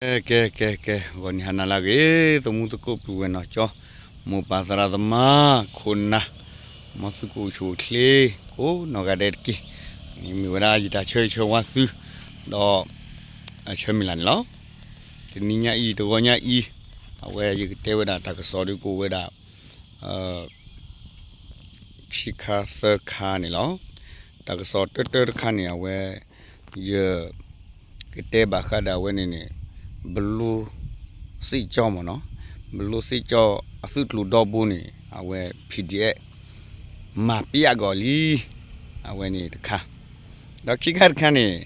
ကဲ ကဲ ကဲ ကဲ ဂီၤနံၤဟါနၤလၢအဂ့ၤ သမူသကိးပုၢ်ဝဲၢ်နီၢ်ကၠီ မိၢ်ပၢ်သရၣ်သမါ ခိၣ်နၢ် မ်သုကအိၣ်ဆူၣ်အိၣ်ချ့ ကိးနီၢ်ဂၤဒဲးတက့ၢ်. မ့ၢ်ဝဲဒၣ်ယတၢ်ဆၢဂ့ၤဆၢဝါသု ဒီး အဆၢမုၢ်လၢ်န့ၣ်လီၤ. တနံၤညါအံၤ တဂီၤညါအံၤ အဝဲယကတဲဝဲဒၣ်တၢ်ကစီၣ်ဒ်ကအိၣ်ဝဲဒၣ် ခံခါသၢခါန့ၣ်လီၤ. တၢ်ကစီၣ်တၢတၢတခါန့ၣ် အဝဲ ယ ကတဲဘၣ်ဃးဒီးအဝဲန့ၣ်န့ၣ် ဘလိစ့ၣ်ကၠီမ့ၢ်နီၤ, ဘလိစ့ၣ်ကၠီအသုးကျိၤဒီဘိန့ၣ် အဝဲ ဖံၣ်ဒံၣ်အဲၣ် မၤပျးကီးလံ အဝဲန့ၣ်တခါ, ဒီးခံခါတခါန့ၣ်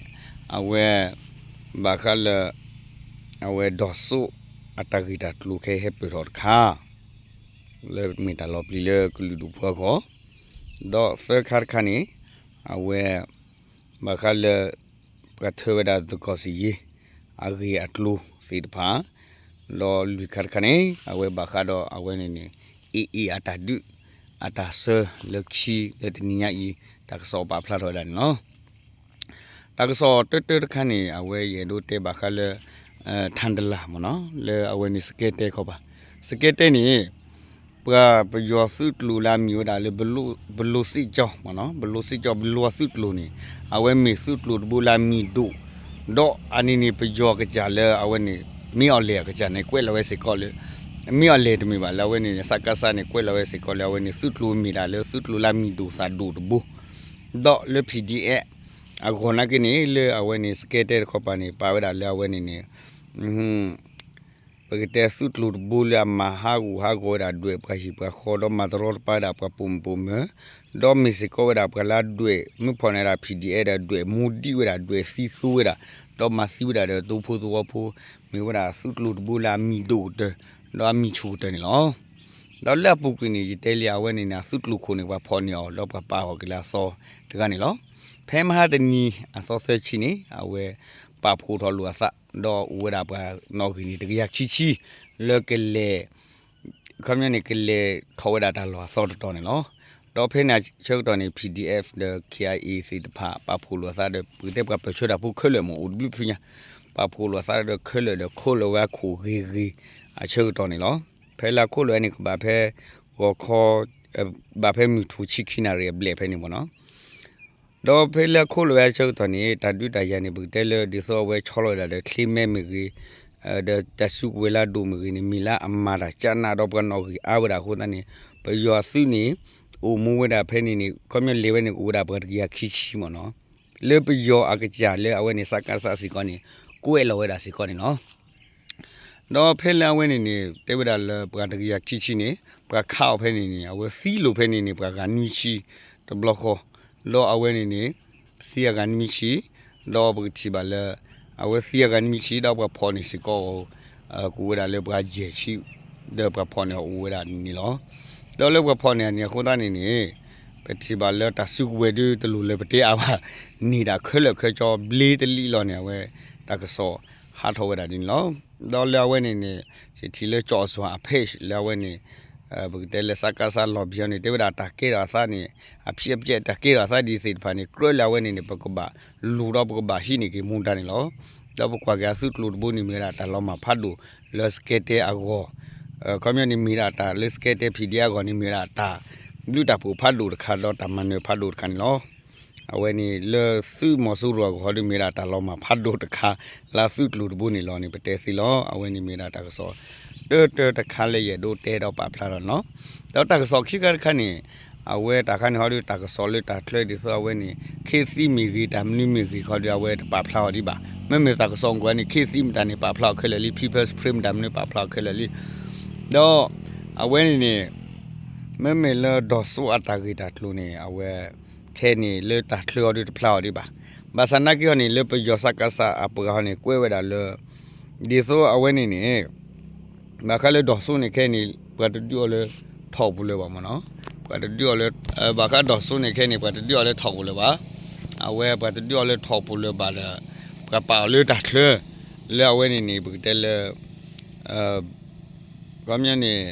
အဝဲ ဘၣ်ဃးလၢ အဝဲဒီးစိအတၢ်ဂ့ၢ်တၢ်ကျိၤခဲအံၤဟဲပၢၢ်ထီၣ်တခါ လၢမ့ၢ်တၢ်လီၤပျံၤလၢကလုာ်ဒူၣ်ဖိအဂီၢ်, ဒီးသၢခါတခါန့ၣ် အဝဲ ဘၣ်ဃးလၢ ပှၤထၢဝဲဒၣ်သကိးစံယ့ အဂ့ၢ်အကျိၤသ့ၣ်တဖၣ်, ဒီးလွံၢ်ခါတခါန့ၣ် အဝဲဘၣ်ဃးဒီးအဝဲန့ၣ်န့ၣ် အ့ၣ်အ့ၣ်အတၢ်ဒုး အတၢ်ဆၢလၢခံလၢတနံၤညါအံၤ တၢ်ကစီၣ်ပာ်ဖျါထီၣ်ဝဲဒၣ်န့ၣ်လီၤ. တၢ်ကစီၣ်တၢတၢတခါန့ၣ် အဝဲယအဲၣ်ဒိးတဲဘၣ်ဃးလၢ ထၣ်တလၣ်မ့ၢ်နီၤ လၢအဝဲန့ၣ်စကဲတဲခီပၤ, စကဲတဲန့ၣ် ပှၤပယီၤသုးကျိၤလၢအမံၤဝဲဒၣ်လၢ ဘလိစ့ၣ်ကၠီမ့ၢ်နီၤ, ဘလိစ့ၣ်ကၠီ ဘလိအသုးကျိၤန့ၣ် အဝဲမ့ၢ်သုးကျိၤတဘိလၢအမံၤဒိၣ်, ဒီးအန့ၣ်န့ၣ် ပယီၤအကစၢ်လၢအဝဲန့ၣ် မ့ၢ်အီၤလဲၣ်အကစၢ်န့ၣ် ကွဲးလီၤဝဲစ့ၢ်ကီးလၢ မ့ၢ်အီၤလဲၣ်တမ့ၢ်ဘၣ် လၢအဝဲန့ၣ် စကစ န့ၣ် ကွဲးလီၤဝဲစ့ၢ်ကီးလၢ အဝဲန့ၣ် သုးကျိၤမ့ၢ်ဒၣ်လၢသုးကျိၤလၢအမံၤဒိၣ်သၣ်ဒိၣ်တဘိ, ဒီးလၢ ဖံၣ်ဒံၣ်အဲၣ် အဂီၢ်နာ်က့န့ၣ် လၢအဝဲန့ၣ် စကဲတဲတခီပၤန့ၣ် ပာ်ဝဲဒၣ်လၢအဝဲန့ၣ်န့ၣ် ပကတဲသုးကျိၤတဘိလၢအမၤဟးဂူာ်ဟးဂီၤဝဲဒၣ်ဒွဲၣ်ပှၤဟံၣ်ပှၤဃီ ဒီးမၤတရီတပါဝဲဒၣ်ပှၤပိာ်မုၣ်ပိာ်မၢၤ, ဒီးမ့ၢ်စ့ၢ်ကီးဝဲဒၣ်ပှၤလၢအဒွဲၣ် မ့ၢ်ဖီၣ်န့ၢ်ဝဲဒၣ် ဖံၣ်ဒံၣ်အဲၣ် ဒီးဒွဲၣ်မူဒံးဝဲဒၣ် ဒွဲၣ်သံသိဝဲဒၣ်, ဒီးမၤသံဝဲဒၣ်ဒီးသိဖိသဝီဖိ, မ့ၢ်ဝဲဒၣ်သုးကျိၤတဘိလၢအမံၤဒိၣ်ကတၢၢ် ဒီးအမံၤဆူၣ်ကတၢၢ်န့ၣ်လီၤ. ဒီးလၢအပူၤကွံာ်န့ၣ် ယတဲလံအဝဲန့ၣ်န့ၣ် အသုးကျိၤခိၣ်န့ၣ် ပှၤဖီၣ်န့ၢ်အီၤ ဒီးပှၤပာ်အီၤက့ၤလၢအသီတဂၤန့ၣ်လီၤ. ဖဲမဟါတနံၤအသီသၢဆံန့ၣ် အဝဲ ပာ်ဖှိၣ်ထီၣ်လိာ်အသး ဒီးအိၣ်ဝဲဒၣ်ပှၤနီၣ်ဂံၢ်န့ၣ် တကယၤခံဆံ လၢကလဲၤ ခီပညီန့ၣ် ကလဲၤထီၣ်ဝဲဒၣ်တၢ်လီၢ်အသီတတီၤန့ၣ်လီၤ. ဒီးဖဲန့ၣ်အဆၢကတီၢ်န့ၣ် ဖံၣ်ဒံၣ်အဲၣ် ဒီး ခ့ၣ်အါအ့ သ့ၣ်တဖၣ် ပာ်ဖှိၣ်လိာ်အသးဒီး ပကတဲပှၤပၢၢ်ဆၢတၢ်ဖိခဲလၢာ်မ့ၢ်အိၣ်တဘျုးဖုညါ, ပာ်ဖှိၣ်လိာ်အသးဒီးခဲလၢာ်ဒီးခိၣ်လၢာ်ဝဲခိၣ်ဂ့ၤဂ့ၤအဆၢကတီၢ်န့ၣ်လီၤ. ဖဲလၢအခိၣ်လၢာ်ဝဲန့ၣ် ကဘၣ်ဖဲ ဂီၤခီ ဘၣ်ဖဲမုၢ်ထူၣ်ဆံခံနၣ်ရံၣ်အဘျဲၣ်ဖဲန့ၣ်မ့ၢ်နီၤ. ဒီးဖဲလၢအခိၣ်လၢာ်ဝဲအဆၢကတီၢ်န့ၣ် တၢ်ဒုးတၢ်ယၤန့ၣ် ပကတဲလၢဒ်သိးအဝဲဆီလီၤဝဲဒၣ်ဒီးချ့မဲမ့ၢ်ဂ့ၤ, ဒီးတၢ်စုကဝဲၤလၢအဒိၣ်မ့ၢ်ဂ့ၤန့ၣ် မ့ၢ်လၢအမၤတၢ်ကနးဒီးပှၤနီၣ်ဂံၢ်အါဝဲဒၣ်အဃိသတးန့ၣ် ပယီၤအသုးန့ၣ် အိၣ်မူဝဲဒၣ်ဖဲန့ၣ်န့ၣ် ခီပညီလဲၤဝဲန့ၣ် ကအိၣ်ဝဲဒၣ်ပှၤတကယၤခံဆံမ့ၢ်နီၤ. လၢပယီၤအကစၢ်လၢအဝဲန့ၣ် စကစ စ့ၢ်ကီးန့ၣ် ကွဲးလီၤဝဲဒၣ်စ့ၢ်ကီးန့ၣ်လီၤ. ဒီးဖဲလၢအဝဲန့ၣ်န့ၣ် တဲဝဲဒၣ်လၢပှၤတကယၤခံဆံန့ၣ် ပှၤခးအီၤဖဲန့ၣ်န့ၣ် အဝဲသံလိာ်ဖဲန့ၣ်န့ၣ် ပှၤဂၤနွံဆံတဘျီဃီ, ဒီးအဝဲန့ၣ်န့ၣ် သံအဂၤနွံဆံ, ဒီးပကထံၣ်ဘၣ်လၢ အဝဲသံအဂၤနွံဆံ ဒီးပှၤဖီၣ်န့ၢ်စ့ၢ်ကီး ကအိၣ်ဝဲဒၣ်လၢပှၤယဲၢ်ဆံ ဒီးပှၤဖီၣ်န့ၢ်အီၤအိၣ်ဝဲဒၣ်န့ၣ်လီၤ. ဒီးလၢပှၤဖီၣ်န့ၢ်အန့ၣ်အဃိသတးန့ၣ်န့ၣ် ပထံၣ်ဘၣ်လၢတၢ်စုကဝဲၤဒုတလိၣ်လၢပတဲအါဘၣ် န့ၢ်ဒၣ်ခဲလၢာ်ခဲဆ့ဘျ့တလံလီၤန့ၣ် အဝဲတၢ်ကစီၣ်ဟးထီၣ်ဝဲဒၣ်ဒ်န့ၣ်လီၤ. ဒီးလၢအဝဲန့ၣ်န့ၣ် ယထံၣ်လၢကၠီၣ်အစွၣ်အ page လၢအဝဲန့ၣ် ပကတဲလၢစကစ လီၤဘံအီၤန့ၣ် တဲဝဲဒၣ်တၢ်ကဲထီၣ်အသးန့ၣ် အဖံးအဖျဲးတၢ်ကဲထီၣ်အသးဒ်သ့ၣ်တဖၣ်န့ၣ် ကြၢးလၢအဝဲန့ၣ်န့ၣ် ပကဘၣ်လူၤဒီးပကဘၣ်ဟံးန့ၢ်က့ၤမူဒါန့ၣ်လီၤ. ဒီးပကွၢ်က့ၤအသုးကျိၤတဘိန့ၣ် မ့ၢ်ဝဲဒၣ်တၢ်လီၤမၢ်ဖးဒိၣ်လၢစကဲတဲအဂီၢ်, ခီပညီန့ၣ် မ့ၢ်ဒၣ်တၢ်လၢစကဲတဲ ဖံၣ်ဒံၣ်အဲၣ် အဂီၢ်န့ၣ် မ့ၢ်ဝဲဒၣ်တၢ်ဘျုးတၢ်ဖှိၣ်ဖးဒိၣ်တခါ ဒီးတၢ်မၤနၢၤဖးဒိၣ်တခါန့ၣ်လီၤ. အဝဲန့ၣ်လၢသုးမီၤစိရိၤအဂီၢ်ဒီး မ့ၢ်ဝဲဒၣ်တၢ်လီၤမၢ်ဖးဒိၣ်တခါ လၢသုးကျိၤတဘိန့ၣ်လီၤန့ၣ် ပတဲသ့လီၤ. အဝဲန့ၣ်မ့ၢ်ဝဲဒၣ်တၢ်ကစီၣ် တၢတၢတခါလၢယအဲၣ်ဒိးတဲဒီးပာ်ဖျါထီၣ်န့ၣ်လီၤ. ဒီးတၢ်ကစီၣ်ခံခါတခါန့ၣ် အဝဲတၢ်ခါန့ၣ်ဟီဒီး တၢ်ကစီၣ်လၢတၢ်ချၢဒ်သိးအဝဲန့ၣ် ခ့သံမ့ၢ်ဂ့ၤ တၢ်မနုၤမ့ၢ်ဂ့ၤခီဒီး အဝဲတပာ်ဖျါအီၤဒံးဘၣ်. မ့မ့ၢ်တၢ်ကစီၣ်အဂီၢ်န့ၣ် ခ့သံမတၤန့ၣ် ပာ်ဖျါအီၤခဲလၢာ်လံ, People's Spring မတၤမနုၤပာ်ဖျါအီၤခဲလၢာ်လံ. ဒီးအဝဲန့ၣ်န့ၣ် မ့မ့ၢ်လၢဒီးစိအတၢ်ဂ့ၢ်တၢ်ကျိၤန့ၣ် အဝဲ ခဲအံၤန့ၣ် လၢတၢ်ချၢအီၤဒီးတဖျါအီၤဒံးဘၣ်. ဘၣ်ဆၣ်နာ်က့ဟီန့ၣ် လၢပယီၤစကစအပှၤဟီန့ၣ် ကွဲးဝဲဒၣ်လၢ ဒ်သိးအဝဲန့ၣ်န့ၣ် ဘၣ်ဃးလၢဒီးစိန့ၣ်ခဲအံၤန့ၣ် ပှၤတဒုးအီၤလၢထီၣ်ပူၤလၢၤဘၣ်မ့ၢ်နီၤ. ပှၤတဒုးအီၤလၢ ဘၣ်ဃးဒီးစိန့ၣ်ခဲအံၤန့ၣ် ပှၤတဒုးအီၤလၢထီၣ်ပူၤလၢၤဘၣ်. အဝဲပှၤတဒုးအီၤလၢထီၣ်ပူၤလၢၤဘၣ်ဒီး ပှၤပာ်အီၤလၢတၢ်ချၢ လၢအဝဲန့ၣ်န့ၣ် ပကတဲလၢ ခီပညီန့ၣ်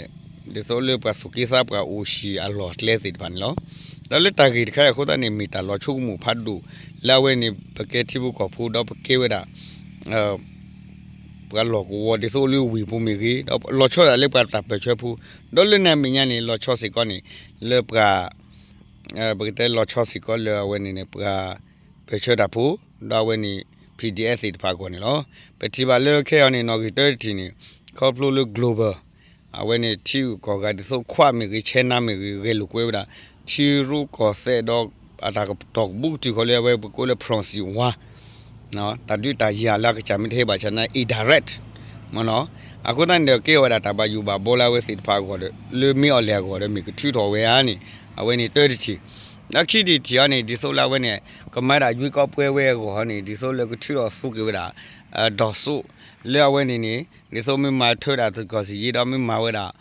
ဒ်သိးလၢပှၤသူၣ်က့သးပှၢ်အိၣ်ဟံၣ်အလီၢ်အကျဲသ့ၣ်တဖၣ်န့ၣ်လီၤ. ဒီးလၢတၢ်ဂ့ၢ်တခါအံၤအဃိသတးန့ၣ် မ့ၢ်တၢ်လီၤဆိကမိၣ်ဖးဒိၣ် လၢအဝဲန့ၣ် ပကဲထံဖိကီၢ်ဖိဒီးပကဲဝဲဒၣ် ပှၤလီၢ်ကဝီၤဒ်သိးလၢဝ့ၢ်ပူၤမ့ၢ်ဂ့ၤ, ဒီးလီၤဆီဒၣ်တၢ်လၢပှၤတၢ်ပၢၢ်ဆၢဖိ, ဒီးလၢနမဲာ်ညါန့ၣ် လီၤဆီစ့ၢ်ကီးန့ၣ် လၢပှၤ ပကတဲလီၤဆီစ့ၢ်ကီးလၢအဝဲန့ၣ်န့ၣ် ပှၤပၢၢ်ဆၢတၢ်ဖိ, ဒီးအဝဲန့ၣ် P D F သ့ၣ်တဖၣ်အဂီၢ်န့ၣ်လီၤ. ပထံၣ်ဘၣ်လၢခဲအံၤန့ၣ် နီၣ်ဂံၢ်တၢတထံၣ်န့ၣ် ခီဖျိလၢ global အဝဲန့ၣ် ထံဂုၤကီၢ်ဂၤဒ်သိးခွးမ့ၢ်ဂ့ၤ ဆဲနါမ့ၢ်ဂ့ၤ ဂဲၤလိာ်ကွဲဝဲဒၣ် ထံရူၢ်ကီၢ်သဲးဒီး အတၢ်ကတီၢ်ကဘူၣ်ကတုၤဃီၤလၢအဝဲပကိးလၢ proxy war တၢ်ဒုးတၢ်ယၤလၢအကစၢ်မ့ၢ်တဟဲဘၣ်ဆၣ်န့ၣ် indirect မ့ၢ်နီၤ. အဃိသတးန့ၣ်ဒီး ကဲထီၣ်ဝဲဒၣ်တၢ်ဘၣ်ယိၣ်ဘၣ်ဘီလၢအဝဲသ့ၣ်တဖၣ်အဂီၢ်ဒီး လၢမ့ၢ်အီၤလဲၣ်အဂီၢ်ဒီး မ့ၢ်ကထုးထီၣ်ဝဲဧါန့ၣ် အဝဲန့ၣ်တၢတထံၣ်, ဒီးခံထံၣ်တထံၣ်အံၤန့ၣ် ဒ်သိးလၢအဝဲန့ၣ် ကမၤဒၣ်ယွ့ကီးပှဲၤဝဲအဂီၢ်န့ၣ် ဒ်သိးလၢကထုးထီၣ်သူက့ၤဝဲဒၣ် ဒီးစိ လၢအဝဲန့ၣ်န့ၣ် ဒ်သိးမ့ၢ်မၤထၢဒၣ်သကီၢ်စံယ့ဒီးမ့ၢ်မၤဝဲဒၣ်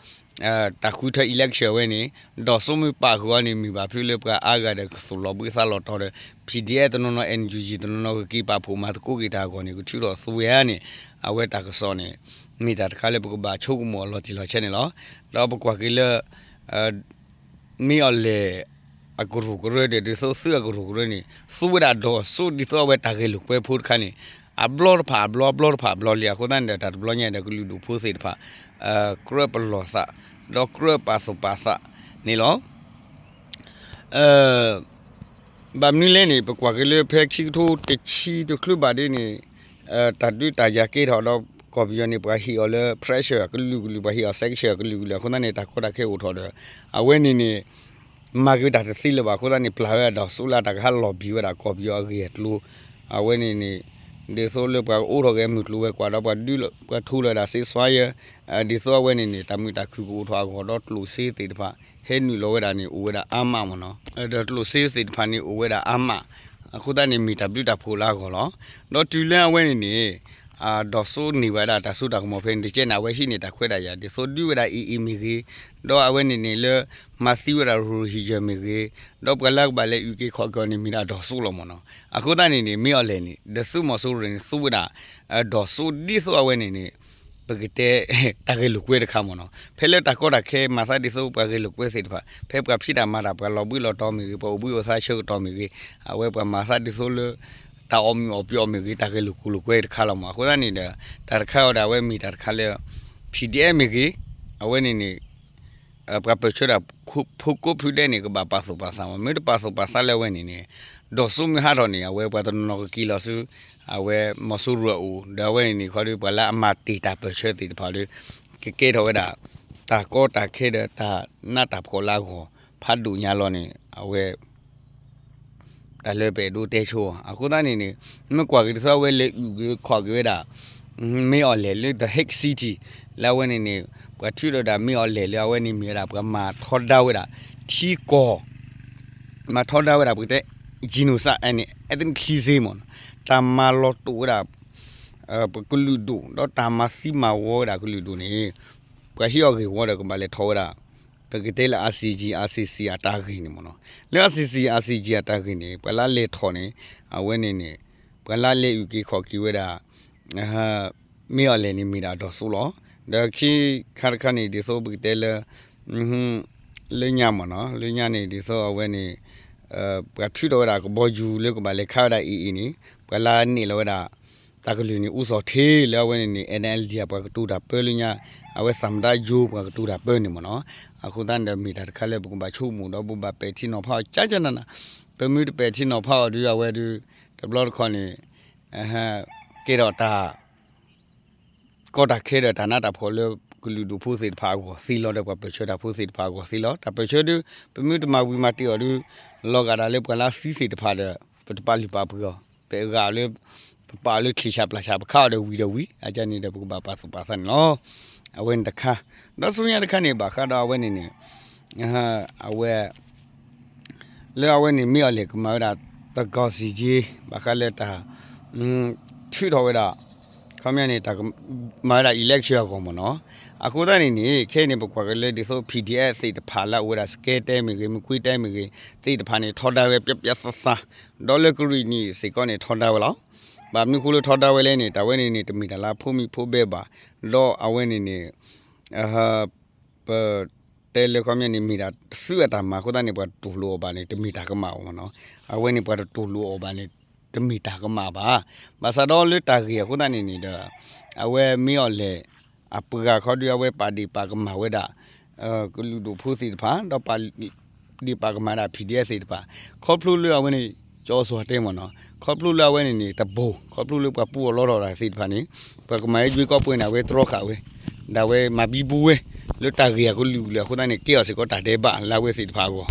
တၢ်ဃုထၢ election ဝဲန့ၣ် ဒီးစိမ့ၢ်ပာ်ဃုာ်အီၤန့ၣ် မ့ၢ်ဘၣ်ဖုလၢပှၤအါဂၤဒီးကသူၣ်လီၤဘှံးသးလီၤတီၤဒီး P D F တနီၤနီၤ N U G တနီၤနီၤ ကက့ၤပာ်ဖှိၣ်မၤသကိးက့ၤတၢ်အဂီၢ်န့ၣ် ကထုးထီၣ်သူဝဲဧါန့ၣ် အဝဲတၢ်ကစီၣ်န့ၣ် မ့ၢ်တၢ်တခါလၢပကဘၣ်ဆိကမိၣ်အီၤလီၤတံၢ်လီၤဆဲးန့ၣ်လီၤ. ဒီးပကွၢ်က့ၤလၢ မ့ၢ်အီၤလဲၣ် အကရူၢ်ကရၢဒီး ဒ်သိးသုးအကရူၢ်ကရၢန့ၣ် သူဝဲဒၣ်ဒီးစိဒ်သိးအဝဲတၢ်ဂဲၤလိာ်ကွဲဖိတခါန့ၣ် အဘျီတဖၣ်အဘျီ အဘျီတဖၣ်အဘျီလံ. အဃိသတးန့ၣ်ဒီး တၢ်တဘျီညါဒီး ကလုာ်ဒူၣ်ဖိသ့ၣ်တဖၣ် ကြၢးပလီၢ်သး ဒီးကြၢးပာ်သူၣ်ပာ်သးန့ၣ်လီၤ. ဘၣ်မနုၤလဲၣ်န့ၣ် ပကွၢ်က့ၤလၢဖဲခံကထိတဆံတချုးဘၣ်ဒ်န့ၣ် တၢ်ဒုးတၢ်ယၤကဲထီၣ်ဒီး ကီၢ်ပယီၤန့ၣ် ပှၤဟ့ၣ်အီၤလၢ pressure အကလုာ်ကလုာ် ပှၤဟ့ၣ်အီၤ sanction အကလုာ်ကလုာ် အဃိသတးန့ၣ် တၢ်ကီတၢ်ခဲအိၣ်ထီၣ်ဒီး အဝဲန့ၣ်န့ၣ် မၤက့ၤတၢ်တသ့လၢၤဘၣ် အဃိသတးန့ၣ် ပျၢ်ဝဲဒၣ်ဒီးစိလၢအတၢ်ကဟးလီၤ ဘံၣ်ဝဲဒၣ်ကီၢ်ပယီၤအဂ့ၢ်အကျိၤ အဝဲန့ၣ်န့ၣ် ဒ်သိးလၢပှၤကအိးထီၣ်က့ၤမုၢ်ကျိၤဝဲၤကွာ်ဒီး ပှၤထူလီၤဝဲဒၣ် ceasefire ဒ်သိးအဝဲန့ၣ်န့ၣ် တၢ်မုာ်တၢ်ခုၣ်ကအိၣ်ထီၣ်အဂီၢ်ဒီးကျိၣ်စ့သ့ၣ်တဖၣ် ဟဲနုာ်လီၤဝဲဒၣ်န့ၣ် အိၣ်ဝဲဒၣ်အါမးမ့ၢ်နီၤ. ဒီးကျိၣ်စ့သ့ၣ်တဖၣ်န့ၣ်အိၣ်ဝဲဒၣ်အါမး အဃိသတးန့ၣ် မ့ၢ်တၢ်ဘျုးတၢ်ဖှိၣ်လၢအဂီၢ်လီၤ. ဒီးတုၤလၢအဝဲန့ၣ်န့ၣ် ဒီးစိန့ၢ်ဝဲဒၣ်တၢ်စိတၢ်ကမီၤဖဲန့ၣ်တကဲန့ၣ် အဝဲဟံးန့ၢ်တၢ်ခွဲးတၢ်ယာ် ဒ်သိးဒုးဝဲဒၣ် A A မ့ၢ်ဂ့ၤ, ဒီးအဝဲန့ၣ်န့ၣ်လၢ မၤသံဝဲဒၣ် Rohingya မ့ၢ်ဂ့ၤ, ဒီးပှၤလၢကဘၣ်လဲၤအုၣ်က့ၤခီၣ်က့ၤအီၤန့ၣ် မ့ၢ်ဒၣ်ဒီးစိလီၤမ့ၢ်နီၤ. အဃိသတးန့ၣ်န့ၣ် မ့ၢ်အီၤလဲၣ်န့ၣ် ဒီးသုးမီၤစိရိၤန့ၣ် သူဝဲဒၣ် ဒီးစိဒ်သိးအဝဲန့ၣ်န့ၣ် ပကတဲ တၢ်ဂဲၤလိာ်ကွဲတခါမ့ၢ်နီၤ. ဖဲလၢတၢ်ကီတၢ်ခဲမၤသးဒ်သိးပှၤဂဲၤလိာ်ကွဲသ့ၣ်တဖၣ် ဖဲပှၤဖံးတၢ်မၤတၢ် ပှၤလီၤဘှံးလီၤတီၤမ့ၢ်ဂ့ၤ ပှၤအိၣ်ဘှံးအိၣ်သါဆၢကတီၢ်မ့ၢ်ဂ့ၤ အဝဲပှၤမၤသးဒ်သိးလၢ တၢ်အီၣ်မုာ်အီၣ်ပှဲၤအီၤမ့ၢ်ဂ့ၤ တၢ်ဂဲၤလိာ်ကွဲလိာ်ကွဲတခါလီၤမ့ၢ်. အဃိသတးန့ၣ်ဒီး တၢ်တခါအံၤဒီး အဝဲမ့ၢ်တၢ်တခါလၢ P D F မ့ၢ်ဂ့ၤ အဝဲန့ၣ်န့ၣ် ပှၤပၢၢ်ဆၢတၢ်ဖိကိးဖုဒဲးန့ၣ် ကဘၣ်ပာ်သူၣ်ပာ်သးမ့ၢ် မ့ၢ်တပာ်သူၣ်ပာ်သးလၢအဝဲန့ၣ်န့ၣ် ဒီးစိမ့ၢ်ဟးထီၣ်န့ၣ် အဝဲပှၤတနီၤနီၤကက့ၤလီၤဆူ အဝဲမီၤစိရိၤအအိၣ် ဒီးအဝဲန့ၣ်န့ၣ် ခီဒီး ပှၤလၢအမၤတ့ၢ်တၢ်ပၢၢ်ဆၢသ့ၣ်တဖၣ်ဒီး ကကဲထီၣ်ဝဲဒၣ် တၢ်ကီတၢ်ခဲဒီးတၢ်နးတၢ်ဖှီၣ်လၢအဂီၢ် ဖးဒိၣ်ညါလီၤန့ၣ် အဝဲ တၢ်လၢပအဲၣ်ဒိးတဲဆိအီၤ အဃိသတးန့ၣ်န့ၣ် မ့ၢ်ကွၢ်က့ၤဒ်သိးအဝဲလဲၤအုၣ်က့ၤခီၣ်က့ၤဝဲဒၣ် မ့ၢ်အီၤလဲၣ်လၢ The Hague City လၢအဝဲန့ၣ်န့ၣ် ပှၤထုးထီၣ်ဝဲဒၣ်မ့ၢ်အီၤလဲၣ်လၢအဝဲန့ၣ်မ့ၢ်ဝဲဒၣ် ပှၤမၤထီဒါဝဲဒၣ် ထံကီၢ် မၤထီဒါဝဲဒၣ် ပကတဲ genocide န့ၣ် ethnic cleansing မ့ၢ်နီၤ တၢ်မၤလီၤတိာ်ဝဲဒၣ် ပကလုာ်ဒူၣ် ဒီးတၢ်မၤသံမၤဝီဝဲဒၣ်ကလုာ်ဒူၣ်န့ၣ် ပှၤဟံးအီၤဂ့ၢ်ဝီဒီးကဘၣ်လဲၤထီၣ်ဝဲဒၣ် ပကတဲလၢ I C J I C C အတၢ်ဂ့ၢ်န့ၣ်မ့ၢ်နီၤ လၢ I C J I C C အတၢ်ဂ့ၢ်န့ၣ် ပှၤလၢလဲၤထီၣ်န့ၣ် အဝဲန့ၣ်န့ၣ် ပှၤလၢလဲၤအုၣ်က့ၤခီၣ်က့ၤဝဲဒၣ် မ့ၢ်အီၤလဲၣ်န့ၣ်မ့ၢ်ဒၣ်ဒီးစိလီၤ. ဒီးခံခါတခါန့ၣ် ဒ်သိးပကတဲလၢ လၢညါမ့ၢ်နီၤ လၢညါန့ၣ် ဒ်သိးအဝဲန့ၣ် ပှၤထုးထီၣ်ဝဲဒၣ်ကဘီယူၤလၢကဘၣ်လဲၤခးဝဲဒၣ် A A န့ၣ် ပှၤလၢန့ၣ်လီၤဝဲဒၣ် တၢ်ကလုၢ်န့ၣ် ဦးဇော်ဌေး လၢအဝဲန့ၣ်န့ၣ် N L D အပှၤကတိၤတၢ်ပၢလၢညါ အဝဲသမ္မတရုံး ပှၤကတိၤတၢ်ပၢန့ၣ်မ့ၢ်နီၤ အဃိသတးန့ၣ်ဒီး မ့ၢ်တၢ်တခါလၢပကဘၣ်ဆိကမိၣ်ဒီး ပဘၣ်ပဲာ်ထံနီၤဖးအီၤ ကကနန ပမ့ၢ်တပဲာ်ထံနီၤဖးအီၤဒီး အဝဲဒီး တဘျီတခီၣ်န့ၣ် ကဲထီၣ်တၢ် ကီတၢ်ခဲဒီးတၢ်နးတၢ်ဖှီၣ်လၢကလုာ်ဒူၣ်ဖိသ့ၣ်တဖၣ်အဂီၢ်သ့လီၤ ဒီးပှၤပၢၢ်ဆၢတၢ်ဖိသ့ၣ်တဖၣ်အဂီၢ်သ့လီၤ. တၢ်ပၢၢ်ဆၢဒီး ပမ့ၢ်တမၤဝံၤမၤတ့ၢ်အီၤဒီး လီၤဂာ်ဒၣ်လၢပှၤလၢသံသ့ၣ်တဖၣ်ဒီး ပတပာ်လုၢ်ပာ်ပှ့ၤအီၤ ပအဲၣ်ဂၤလၢ ပပာ်အီၤလၢချံၣ်ဆၣ်ပျၢ်ဆၣ် ပခးအီၤဒီးဝံၤဒီးဝံၤ အကန့ၣ်ဒီး ပကဘၣ်ပာ်သူၣ်ပာ်သးန့ၣ်လီၤ. အဝဲန့ၣ်တခါ ဒီးဆူညါတခါန့ၣ် ဘၣ်ဃးဒီးအဝဲန့ၣ်န့ၣ် အဝဲ လၢအဝဲန့ၣ် မ့ၢ်အီၤလဲၣ်ကမၤဝဲဒၣ် သန်းခေါင်စာရင်း ဘၣ်ဃးလၢတၢ် ထုးထီၣ်ဝဲဒၣ် ခီပညီန့ၣ် တၢ်မၤဝဲဒၣ် election အဂီၢ်မ့ၢ်နီၤ. အဃိသတးန့ၣ်န့ၣ် ခဲအံၤန့ၣ် ပကွၢ်က့ၤလၢဒ်သိး P D F သ့ၣ်တဖၣ်လၢအအိၣ်ဝဲဒၣ် စကဲတဲမ့ၢ်ဂ့ၤ မကွ့တဲမ့ၢ်ဂ့ၤ သ့ၣ်တဖၣ်န့ၣ် ထီဒါဝဲပျီပျီသးသး ဒီးလၢကရံၣ်နံၣ်စ့ၢ်ကီးန့ၣ် ထီဒါဝဲလီၤ. ဘၣ်မနုၤဃိလၢထီဒါဝဲလဲၣ်န့ၣ် တၢ်ဝဲန့ၣ်န့ၣ် တမ့ၢ်တၢ်လၢအဖိမုၣ်ဖိဘဲဘၣ် ဒီးအဝဲန့ၣ်န့ၣ် ပ တဲလၢခီပညီန့ၣ် မ့ၢ်ဒၣ်သုးအတၢ်မၤအဃိသတးန့ၣ် ပှၤတတူၢ်လိာ်အီၤဘၣ်န့ၣ် တမ့ၢ်တၢ်ကမၣ်ဘၣ်မ့ၢ်နီၤ. အဝဲန့ၣ် ပှၤတတူၢ်လိာ်အီၤဘၣ်န့ၣ် တမ့ၢ်တၢ်ကမၣ်ဘၣ်. ဘၣ်ဆၣ်ဒီးလၢတၢ်ဂ့ၢ်အဃိသတးန့ၣ်န့ၣ်ဒီး အဝဲမ့ၢ်အီၤလဲၣ် အပှၤခီဒုး အဝဲပာ်ဒ့ၣ်ပာ်ကမၣ်ဝဲဒၣ် ကလုာ်ဒိၣ်ဖိသ့ၣ်တဖၣ် ဒီးပာ်ဒ့ၣ်ပာ်ကမၣ်ဒၣ် ဖံၣ်ဒဲသ့ၣ်တဖၣ် ခီဖျိလၢအဝဲန့ၣ် ကၠီစီၤတဲမ့ၢ်နီၤ ခီဖျိလၢအဝဲန့ၣ်န့ၣ် တဘိ ခီဖျိလၢပှၤပူအီၤလီထီၣ်တၢ်သ့ၣ်တဖၣ်န့ၣ် ပှၤကမၤဟဲယွ့ကီးပှဲၤန့ၣ် အဝဲတြီဃာ်ဝဲ ဒၣ်ဝဲမၤဘံဘူဝဲ လၢတၢ်ဂ့ၢ်အကလုာ်ကလုာ်အဃိသတးန့ၣ် ကဲထီၣ်စ့ၢ်ကီးတၢ်ဒဲးဘးလၢအဝဲသ့ၣ်တဖၣ်အဂီၢ်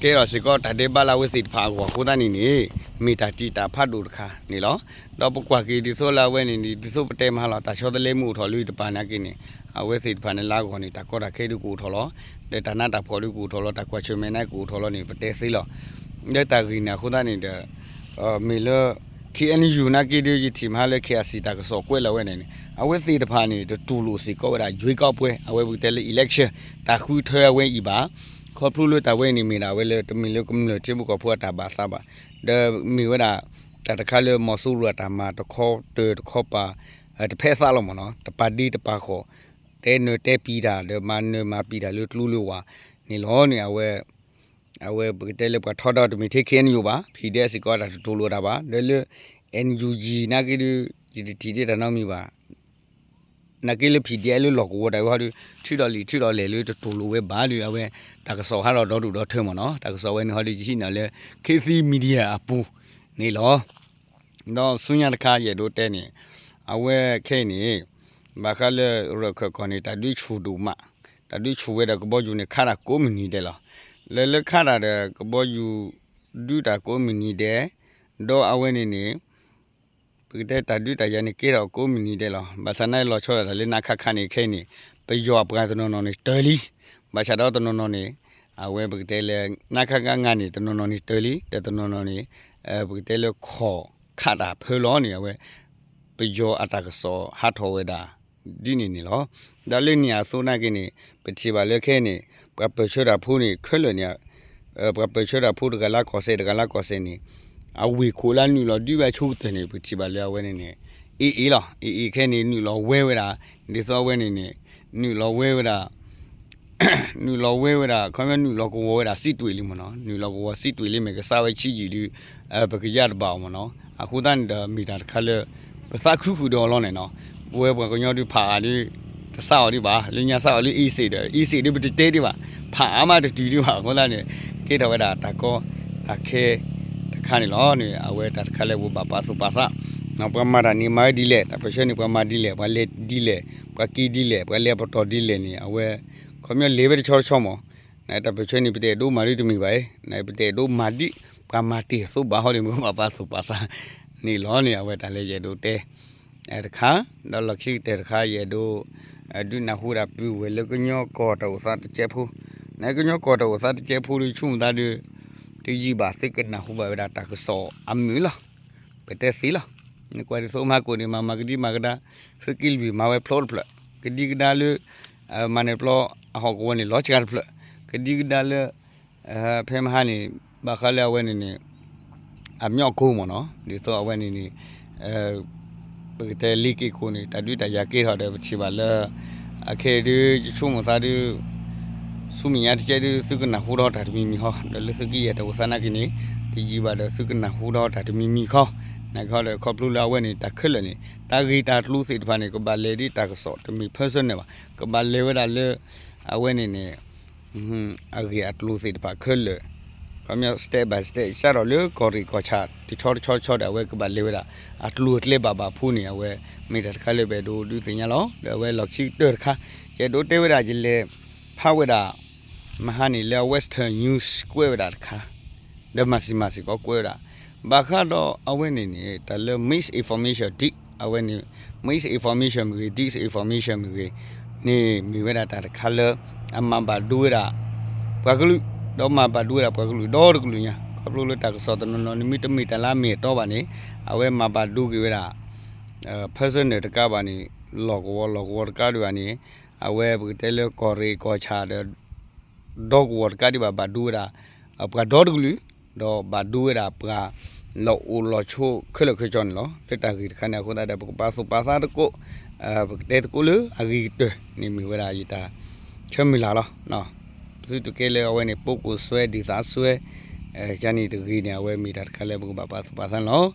ကဲထီၣ်စ့ၢ်ကီးတၢ်ဒဲးဘးလၢအဝဲသ့ၣ်တဖၣ်အဂီၢ်အဃိသတးန့ၣ်န့ၣ် မ့ၢ်တၢ်တံာ်တာ်ဖးဒိၣ်တခါန့ၣ်လီၤ. ဒီးပကွၢ်က့ၤဒ်သိးလၢအဝဲန့ၣ်န့ၣ် ဒ်သိးပတဲမၤလီၤ တၢ်ဆီတလဲမ့ၢ်အိၣ်ထီၣ်လၢတပၤနာ်က့န့ၣ် အဝဲသ့ၣ်တဖၣ်န့ၣ်လၢအဂီၢ်န့ၣ် တၢ်ကီတၢ်ခဲဒုးကအိၣ်ထီၣ်လီၤ. ဒီးတၢ်နးတၢ်ဖှီၣ်ဒုးကအိၣ်ထီၣ်လီၤ တၢ်ကွၢ်ဆၢၣ်မဲာ်နါကအိၣ်ထီၣ်လီၤန့ၣ် ပတဲသ့လီၤ. လၢတၢ်ဂ့ၢ်န့ၣ်အဃိသတးန့ၣ်ဒီး မ့ၢ်လၢ ခ့ၣ်အဲၣ်ယူၣ် နာ်က့ဒုး ယထံၣ်မးလၢ ခ့ၣ်အဲၣ်စံၣ် တၢ်ကစီၣ်ကွဲးလီၤဝဲန့ၣ်န့ၣ် အဝဲသ့ၣ်တဖၣ်န့ၣ် တတူၢ်လိာ်စ့ၢ်ကီးဝဲဒၣ် ရွေးကောက်ပွဲ အဝဲပကတဲလၢ election တၢ်ဃုထၢအဝဲအံၤဘၣ်. ခီဖျိလၢတၢ်ဝဲအံၤန့ၣ်မ့ၢ်ဒၣ်ဝဲလၢ တမ့ၢ်လၢကမျၢၢ်ထံဖိကီၢ်ဖိအတၢ်ဘၣ်သးဘၣ်. ဒီးမ့ၢ်ဝဲဒၣ် တၢ်တခါလၢ မီၤစိရိၤအတၢ်မၤတခီတၢၢ်တခီပၤ တဖဲသးလီၤမ့ၢ်နီၤ တပာ်ဒ့တပာ်ဃီၣ် တဲနၢၤတဲပံာ်တၢ် ဒီးမၤနၢၤမၤပံာ်တၢ်လၢကျိလၢဝၤန့ၣ်လီၤန့ၣ် အဝဲ အဝဲပကတဲလၢပှၤထီဒါတမ့ၢ်ထဲ ခ့ၣ်အဲၣ်ယူၣ် ဘၣ် ဖံၣ်ဒဲစ့ၢ်ကီးတၢ်တတူၢ်လိာ်တၢ်ဘၣ် ဒီးလၢ NUG နာ်က့ဒုး ယတထံၣ်ဒ်တၢ်နီတမံၤဘၣ်. နာ်က့လၢ ဖံၣ်ဒဲလၢလီၢ်ကဝီၤတၢ်ဝဲဟီဒုး ထုးထီၣ်လံာ်ထုးထီၣ်လဲၢ်လၢတတူၢ်လိာ်ဝဲဘၣ်ဒီး အဝဲတၢ်ကစီၣ်ဟးထီၣ်ဒီဒူၣ်ဒီထၢမ့ၢ်နီၤ တၢ်ကစီၣ်ဝဲန့ၣ်ဟီဒုး ယဟံးန့ၢ်လၢ ခေတ်သစ် Media အပူၤန့ၣ်လီၤ. ဒီးဆူညါတခါယအဲၣ်ဒိးတဲန့ၣ် အဝဲခဲအံၤန့ၣ် ဘၣ်ဃးလၢရၢၢ်ခၢၣ်ကီၢ်န့ၣ် တၢ်ဒုးဆူၣ်ဒိၣ်မး တၢ်ဒုးဆူၣ်ဝဲဒီးကဘီယူၤန့ၣ် ခးတၢ်ကိးမုၢ်နံၤဒဲးလီၤ. လၢလၢခးတၢ်ဒီးကဘီယူၤ ဒုးတၢ်ကိးမုၢ်နံၤဒဲး ဒီးအဝဲန့ၣ်န့ၣ် ပကတဲတၢ်ဒုးတၢ်ယၤန့ၣ် ကဲထီၣ်ကိးမုၢ်နံၤဒဲးလီၤ. ဘၣ်ဆၣ်နာ်လီၤဆီဒၣ်တၢ်လၢ နခခ န့ၣ်ခဲအံၤန့ၣ် ပယီၤအပှၤတနီၤနီၤန့ၣ်တၢၤလံ. ဘၣ်ဆၣ်ဒီးတနီၤနီၤန့ၣ် အဝဲပကတဲလၢ နခခ န့ၣ် တနီၤနီၤန့ၣ်တၢၤလံ ဒီးတနီၤနီၤန့ၣ် ပကတဲလၢခီၣ်ခးတၢ်ဖၢလီၤန့ၣ် အဝဲ ပယီၤအတၢ်ကစီၣ်ဟးထီၣ်ဝဲဒၣ် ဒ်န့ၣ်န့ၣ်လီၤ. ဒီးလၢန့ၣ်အသိးနာ်က့န့ၣ် ပထံၣ်ဘၣ်လၢခဲအံၤန့ၣ် ပှၤပၢၢ်ဆၢတၢ်ဖိန့ၣ် ခဲလၢာ်န့ၣ် ပှၤပၢၢ်ဆၢတၢ်ဖိတဂၤလၢကီၢ်စဲၣ်တဂၤလၢကီၢ်စဲၣ်န့ၣ် အဝ့ၢ်ခိၣ်လၢနုာ်လီၤဒုးဝဲဆိကတၢၢ်န့ၣ် ပထံၣ်ဘၣ်လၢအဝဲန့ၣ်န့ၣ် AA လီၤ. AA ခဲအံၤန့ၣ် နုာ်လီၤဝဲဝဲဒၣ် ဒ်သိးအဝဲန့ၣ်န့ၣ် နုာ်လီၤဝဲဝဲဒၣ် နုာ်လီၤဝဲဝဲဒၣ် ခီပညီနုာ်လီၤကဝီၤဝဲဒၣ်စံးတွ့ၣ်လံမ့ၢ်နီၤ နုာ်လီၤကဝီၤစံးတွ့ၣ်လံ မ့ၢ်ကစၢ်ဝဲဆံးယံာ်ဒုး ပကယၢ်တဘၣ်အီၤမ့ၢ်နီၤ အဃိသတးန့ၣ်ဒီးမ့ၢ်တၢ်တခါလၢ ပသးခုဃုာ်ဒီးအီၤလီၤန့ၣ်နီၤ ပဝဲပှၤကညီဒုးဖးအါဒုး တစးအီၤဒံးဘၣ် လၢညါစးအီၤလၢ အ့စ့းဒီး အ့စ့းဒုးပတတဲဒံးဘၣ် ဖးအါမးတတုၤဒံးဘၣ် အဃိသတးန့ၣ် ကဲထီၣ်ဝဲဒၣ်တၢ်ကီ တၢ်ခဲတခါန့ၣ်လီၤန့ၣ် အဝဲတၢ်တခါလၢပဘၣ်ပာ်သူၣ်ပာ်သး ပှၤမၤတၢ်န့ၣ်မၤဝဲဒ်လဲၣ် တၢ်ပၢၢ်ဆၢန့ၣ် ပှၤမၤဒ်လဲၣ် ပှၤလဲၤဒ်လဲၣ် ပှၤက့ၤဒ်လဲၣ် ပှၤလဲၤပတီၢ်ဒ်လဲၣ်န့ၣ် အဝဲ ခီပညီလဲၤဝဲတဆီတဆီမး နတၢ်ပၢၢ်ဆၢန့ၣ် ပတအဲၣ်ဒိးမၤဒ်တမ့ၢ်ဘၣ်အံၤ နပတအဲၣ်ဒိးမၤဒ် ပှၤမၤတ့ၢ်အသိးဘၣ်ဟီန့ၣ် ပဘၣ်ပာ်သူၣ်ပာ်သးန့ၣ်လီၤန့ၣ် အဝဲတၢ်လၢယအဲၣ်ဒိးတဲ တခါ ဒီးလီၢ်ခံကတၢၢ်တခါ ယအဲၣ်ဒိး ဒုးနၢ်ဟူဒၣ်ပုၢ်ဝဲၢ်လၢကညီကီၢ်တၢ်အိၣ်သးတကဲးဖိ နကညီကီၢ်တၢ်အိၣ်သးတကဲးဖိဒုး ဆိကမိၣ်သးဒုး တယံာ်ဘၣ်သုကနၢ်ဟူဘၣ်ဝဲဒၣ်တၢ်ကစီၣ်အမုာ်လီၤ. ပတဲသ့လီၤ. နကွၢ်ဒ်သိးမဟါကိၣ်န့ၣ် မၤမၤကဒံမၤကဒါ သုးက့လွံၢ်မၤဝဲဖျိတဖျၢၣ် ကဒံကဒါလၢ မၤနၢၤပျီအဟီၣ်ကဝီၤန့ၣ် လီၤစှၤတဖျၢၣ် ကဒံကဒါလၢ ဖဲမဟါန့ၣ် ဘၣ်ဃးလၢအဝဲန့ၣ်န့ၣ် အမျီၢ်ကိမ့ၢ်နီၤ ဒ်သိးအဝဲန့ၣ်န့ၣ် ပကတဲလ့ၤက့ၤကိၣ်န့ၣ် တၢ်ဒုးတၢ်ယၤကဲထီၣ်ဒီး ပထံၣ်ဘၣ်လၢ အခဲအံၤဒုး ယဆိကမိၣ်သးဒုး ဆူမဲာ်ညါတကဲဒုး သုကနၢ်ဟူထီၣ်တၢ်တမံၤမံၤဃီ ဒီးလၢသုးက့ယဲၢ်တၢ်အိၣ်သးနာ်က့န့ၣ် တယံာ်ဘၣ်ဒီးသုကနၢ်ဟူထီၣ်တၢ်တမံၤမံၤဃီ နာ်က့ဒီး ခီဖျိလၢအဝဲန့ၣ် တၢ်ခဲလၢာ်န့ၣ် တၢ်ဂ့ၢ်တၢ်ကျိၤသ့ၣ်တဖၣ်န့ၣ် ကဘၣ်လဲၤဒ်တၢ်ကစီၣ်တမ့ၢ် personal ဘၣ် ကဘၣ်လဲၤဝဲဒၣ်လၢ အဝဲန့ၣ်န့ၣ် အဂ့ၢ်အကျိၤသ့ၣ်တဖၣ်ခဲလၢာ် ခီပညီ step by step စးထီၣ်လၢကီၢ်ရ့ၣ်ကီၢ်ဆၣ် တဆီတဆီတဆီဒီး အဝဲကဘၣ်လဲၤဝဲဒၣ် အကျိၤအကျဲဘၣ်ဘၣ်ဖိန့ၣ် အဝဲမ့ၢ်တၢ်တခါလၢပအဲၣ်ဒိးဒုးသ့ၣ်ညါလီၤ. ဒီးအဝဲလီၢ်ခံကတၢၢ်တခါ ယအဲၣ်ဒိးတဲဝဲဒၣ် ယလဲၤဖးဝဲဒၣ် မဟါန့ၣ်လၢ Western News ကွဲးဝဲဒၣ်တခါ ဒီးမၤစံၤမၤစံၤကီးကွဲးဝဲဒၣ် ဘၣ်ဃးဒီးအဝဲန့ၣ်န့ၣ် တၢ်လၢ misinformation ဒ် အဝဲန့ၣ် misinformation မ့ၢ်ဂ့ၤ disinformation မ့ၢ်ဂ့ၤန့ၣ် မ့ၢ်ဝဲဒၣ်တၢ်တခါလၢ အမၤဘၣ်ဒိဝဲဒၣ် ပှၤကလုာ် ဒီးမၤဘၣ်ဒိဝဲဒၣ်ပှၤကလုာ်ဒီတကလုာ်ညါ ခီဖျိလၢတၢ်ကစီၣ်တနီၤနီၤန့ၣ် မ့တမ့ၢ်တၢ်လၢအမ့ၢ်အတီဘၣ်န့ၣ် အဝဲမၤဘၣ်ဒိက့ၤဝဲဒၣ် personal တကးဘၣ်န့ၣ် လီၢ်ကဝီၤလီၢ်ကဝီၤတကးဒံးဘၣ်န့ၣ် အဝဲပကတဲလၢကီၢ်ရ့ၣ်ကီၢ်ဆၣ်ဒီး ဒီကဝီၤတကးဒံးဘၣ် ဘၣ်ဒိဝဲဒၣ် ပှၤဒီတကလုာ် ဒီးဘၣ်ဒိဝဲဒၣ်ပှၤ လီၢ်အိၣ်လီၢ်ဆိးခဲလၢာ်ခဲဆ့န့ၣ်လီၤ. လၢတၢ်ဂ့ၢ်တခါန့ၣ်အဃိသတးဒီး ပကပာ်သူၣ်ပာ်သးသကိး ပကတဲသကိးလၢအဂ့ၤကတၢၢ်န့ၣ်မ့ၢ်ဝဲဒၣ်ယတၢ်ဆၢမုၢ်လၢ်လီၤ. ပသုတကဲလၢအဝဲန့ၣ် ပိကိၣ်စွဲ ဒ်သးစွဲ ယန့ၣ်တဂ့ၤန့ၣ် အဝဲမ့ၢ်တၢ်တခါလၢပကဘၣ်ပာ်သူၣ်ပာ်သးန့ၣ်လီၤ.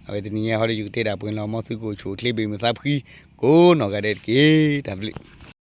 အဝဲတနံၤညါဟီဒီး ယကတဲဒၣ်ပှဲၤလီၤ မ်သုကအိၣ်ဆူၣ်အိၣ်ချ့ ဘၣ်မုာ်သးဖှံ ဒီးပကလဲၤဆူညါကိးနီၢ်ဂၤဒဲးတက့ၢ်. တၢ်ဘျုး